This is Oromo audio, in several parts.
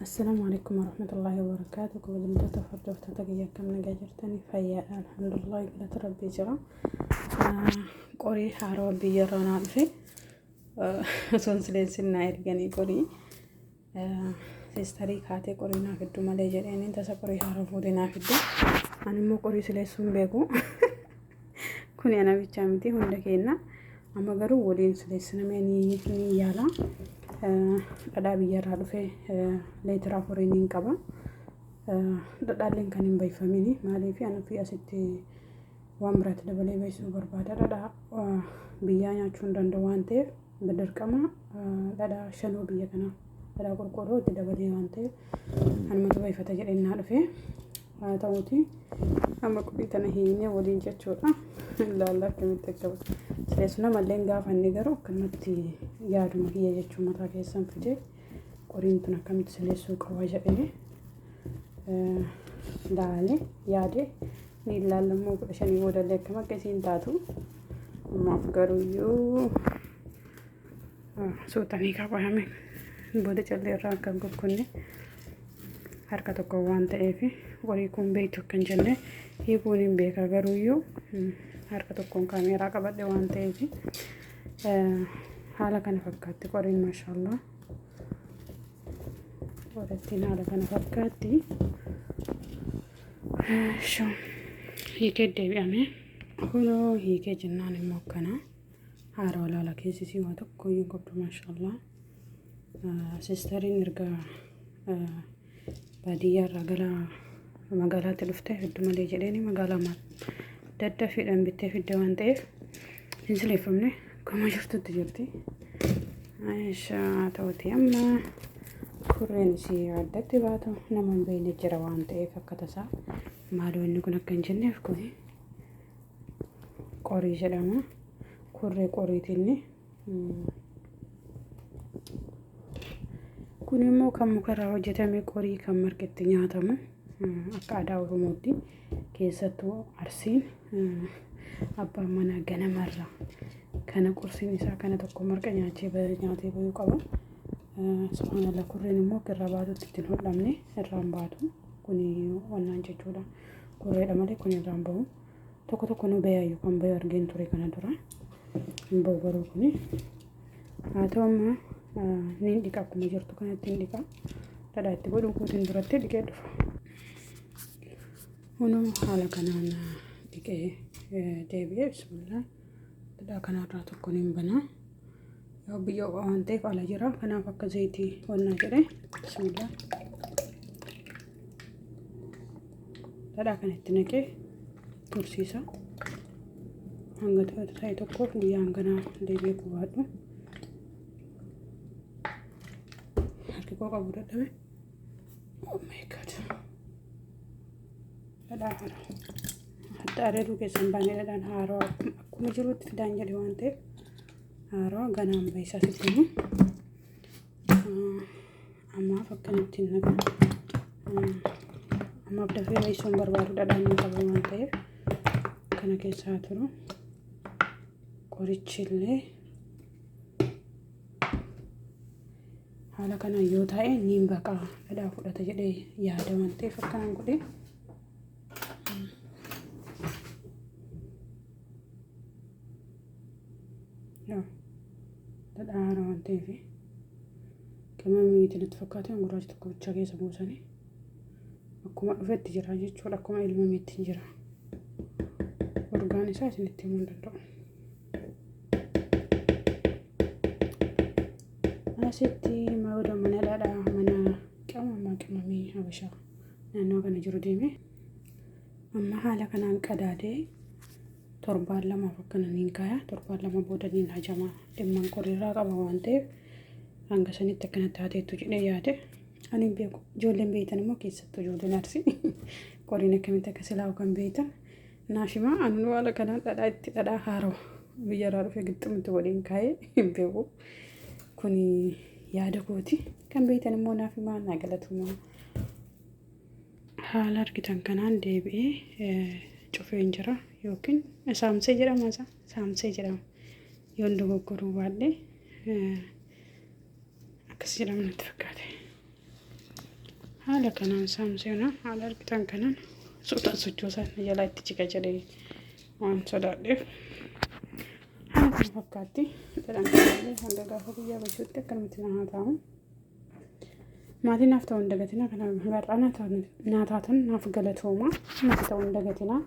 Assalaamu alaikum warahmatullaahi wabarakaatu. Kabajamtoota hordoftoota kiyya, akkam nagaa jirtanii? Fayyaadha, alhamdulillah, galata rabbii jira. Qorii haarawaa biyyarraa naa dhufe osoo sileensin naa erganii, qorii sistarii kaatee qorii naa fiddu malee jedheen, tasa qorii haarawaa fuutee naa fiddu. Ani immoo qorii sileessuu hin beeku. Kuni ana bichaa miti, hunda kenna. Amma garuu waliin sileessinamee ni yaala. Dhadhaa biyyarraa dhufe leetira 4 niin qaba. Dhadhaalleen kan hin bayfamini, maaliif ani ofii asitti waan biraatti dabalee baysuu barbaada. Dhadhaa biyyaa nyaachuu hin danda'u waan ta'eef, dirqama dhadhaa shanoo biyya kanaa, dhadhaa qorqoorroo itti dabalee waan ta'eef, anumatu bayfata jedheen naa dhufe. Haa ta'uuti, amma qorii tana hiinee waliin jechuudha. Ilaalla akkamitti akka sileessu. Namallee gaafanne, garuu akkanumatti yaaduma kiyya jechuun mataa keessan fide, qoriin tun akkamitti sileessuu qaba jedhee laale yaade. Ni ilaallammoo 15 boodallee akkam akka isiin taatu. Ammaaf garuuyyuu suutanii qabame booda callee irraa akka hin kukkunne, harka tokko waan ta'eef, qorii kun beektu akkan jenne hiikuun hin beeka, garuuyyuu harka tokkoon kaameeraa qabadhe waan ta'eef. Haala kana fakkaatti qoriin, maashaallah, qorattiin haala kana fakkaatti. Hiikee deebi'ame. Kunoo hiikee jennaan immoo akkana haara walaala keessisii waa tokko iyyuu qabdu, maashaallah. Sistariin erga baadiyyaa irraa gara magaalaatti dhufte hedduu malee jedheeni, magaalaa maal daddafiidhaan bittee fidde waan ta'eef, hin sileeffamne, akkuma jirtutti jirti. Aishaa ta'uti, amma kurreen isii addatti baatu nama hin beekne jira waan ta'eef, akka tasaa maaloo inni kun akka hin jenneef, kun qorii jedhama. Kurree qoriitiin. Kun immoo kan mukarraa hojjetame qorii kan marqetti nyaatamu, akka aadaa Oromootti, keessattuu Arsiin, abbaan manaa ganamarraa kana qursiin isaa kana tokko marqa nyaachee nyaatee bayuu qaba. Subhaanallah, kurreen immoo akka irraa baatutti ittiin hodhamne irraan baatu. Kun wannaan jechuudha. Kurreedha malee kun irraan bahu. Tokko tokko nu bayaayyuu kan bayu argeen ture kana dura. Hin bahu garuu kuni. Haa ta'u, amma niin dhiqa, akkuma jirtu kanatti hin dhiqa. Dhadhaa itti godhuu kootiin duratti dhiqee dhufa. Kunoo haala kanaan dhiqee deebi'ee, bismillah. Dhadhaa kanarraa tokko niin banaa. Yoo biyya ho'aa waan ta'eef ala jira. Kanaaf akka zayitii wannaa jedhee, bismillah. Dhadhaa kana itti naqee tursiisa. Hanga ta'e tokkoof guyyaa hanganaa deebi'ee qubaadhu. Harki koo qabuu dadhabe. Oh my God. Dhadhaa kana. Hadda areeruu keessa hin baane, dhadhaan haarawaa akkuma jirutti fidaan jedhe waan ta'eef, haarawaa ganaan bayisaa sitti himu. Ammaaf akkanatti hin naqa. Ammaaf dafee baay'isuun barbaadu, dhadhaan hin qabu waan ta'eef kana keessaa turu. Qorichi illee haala kanaan yoo taa'e niin baqaa, dhadhaa fudhata jedhee yaada waan ta'eef akkanaan godhe. Dhadhaa haaraa waan ta'eef, qimamii natti fakkaate gurraacha tokko bichaa keessa buusanii akkuma dhufetti jira jechuudha. Akkuma ilmameetti jira. Urgaan isaa isinitti himuu hin danda'u. Asitti mawda mana dhadhaa, mana qimama qimamii habashaa naannoo kana jiru deeme. Amma haala kanaan qadaadee torbaan 2f akkana niin kaaya. Torbaan 2 booda niin hajama. Dhimman qoriirraa qaba waan ta'eef, hanga sanitti akkanatti haateettu jedhee yaade. Ani hin beeku. Ijoolleen beektan immoo, keessattuu ijoolleen Arsii, qoriin akkamitti akka silaa'u kan beektan naaf himaa. Ani haala kanaan dhadhaa itti, dhadhaa haarawa biyyarraa dhufe gixxumti waliin kaa'ee hin beeku. Kuni yaada kooti. Kan beektan immoo naaf himaa, naa galatumaa. Haala argitan kanaan deebi'ee cufeen jira, yookiin saamsee jedhama, isa saamsee jedhama. Yoon dogoggoruu baadhee akkas jedhama natti fakkaate. Haala kanaan saamseena, haala argitan kanaan suutaan sochoosan jalaa itti jiga jedhee waan sodaadheef haala kana fakkaatti. Dhadhaan kanallee hanga gaafa guyyaa bashuutti akkanumatti na haa taa'u. Maatii naaf ta'uu hin dagatinaa. Kana har'aa naa taatan naaf galatooma. Maatii ta'uu hin dagatinaa.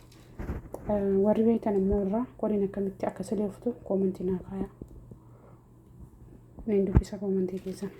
Warri beektan immoo irraa qoriin akkamitti akka sileeftu koomantii naa kaayaa. Niin dubbisa koomantii keessan.